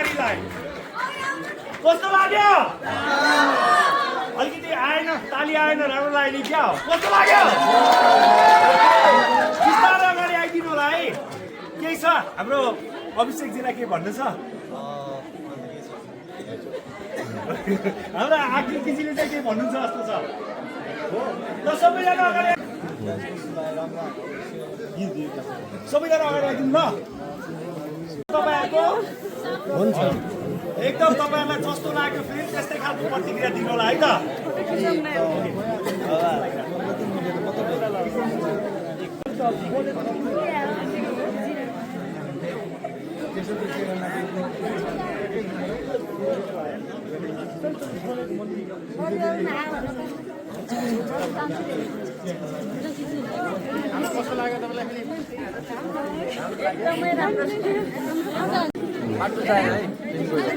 अगाडिलाई कस्तो लाग्यो अलिकति आएन ताली आएन राम्रो लाग्यो क्या हो कस्तो लाग्यो बिस्तारै अगाडि आइदिनु होला है केही छ हाम्रो अभिषेकजीलाई के भन्नु छ हाम्रो आकृतिजीले चाहिँ के भन्नुहुन्छ जस्तो छ ल सबैजना अगाडि आइदिनु ल तपाईँहरूको हुन्छ एकदम तपाईँहरूलाई जस्तो लाग्यो फेरि त्यस्तै खालको प्रतिक्रिया दिनु होला है त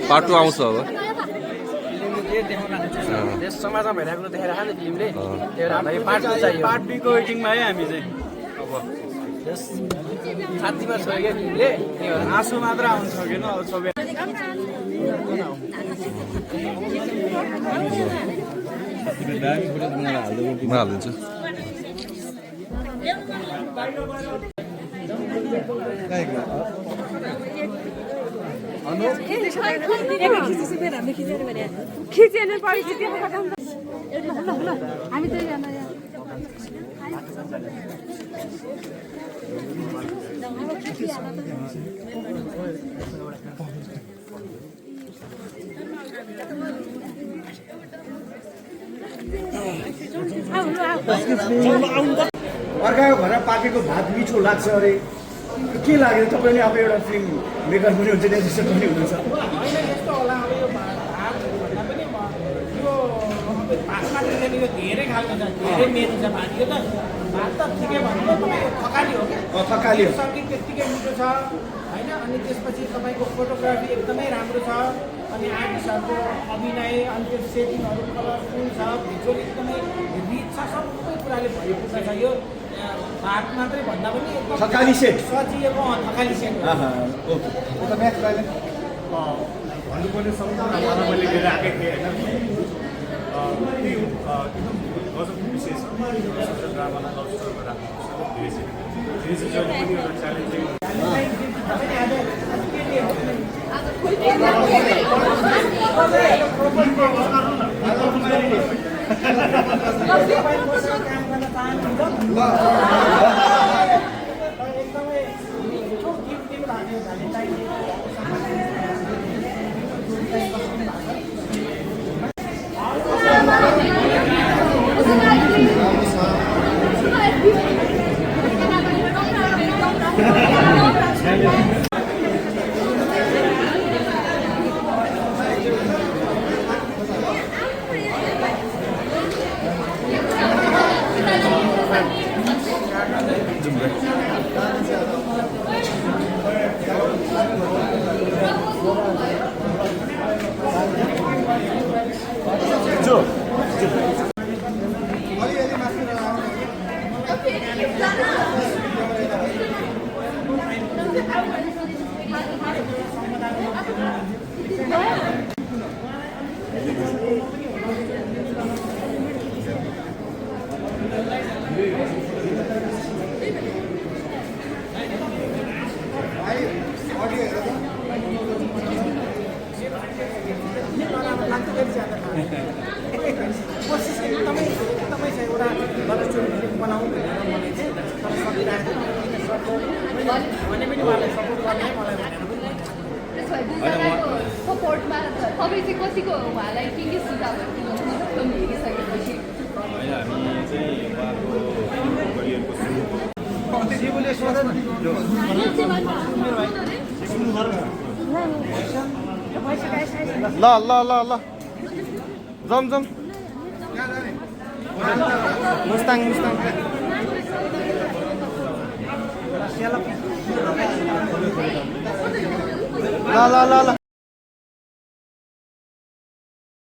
पार्ट 2 आउँछ अब देश समाजमा भइरहेको देखेर खाने फिल्मले पार्ट 2 चाहियो पार्ट 2 को वेटिङमा है हामी चाहिँ अब छातीमा छोयो क्या फिल्मले आँसु मात्र आउनु सकेन अब सबै म हालिदिन्छु खिचेन परिस्थिति हामी त अर्काको घर पाकेको भात मिठो लाग्छ अरे के लाग्यो तपाईँले अब एउटा फिल्म मेकर पनि हुन्छ निर्देशक पनि हुनुहुन्छ धेरै खालको छ धेरै मेनु छ भात यो त भात त ठिकै भन्नु थकाली हो क्या थकाली हो सङ्गीत त्यत्तिकै मिठो छ होइन अनि त्यसपछि तपाईँको फोटोग्राफी एकदमै राम्रो छ अनि आर्टिस्टहरूको अभिनय अनि त्यो सेटिङहरू कलरफुल छ भिजुअल एकदमै रिच छ सबै कुराले भरिपूर्ण छ यो भात मात्रै भन्दा पनि एकदम थकाली सेट सजिएको थकाली सेट भन्नुपर्ने सम्पूर्ण मैले लिएर आएकै थिएँ होइन एकदम गजबको विषय छ सोसल ड्रामालाई लभ स्टोरीमा राख्नुपर्छ धेरै चाहिँ पनि एउटा च्यालेन्जिङ कोसिस एकदमै एकदमै छ एउटा लभस्टोरी बनाउनु भनेर मलाई चाहिँ तर सकिरहेको भने पनि उहाँलाई सपोर्ट गर्ने मलाई सपोर्टमा तपाईँ चाहिँ कतिको उहाँलाई के सुझावहरू दिनुहुन्छ फिल्म हेरिसकेपछि हामी चाहिँ उहाँको करियरको ल ल ल ल जम जम मुस्ताङ मुस्ताङ ल ल ल ल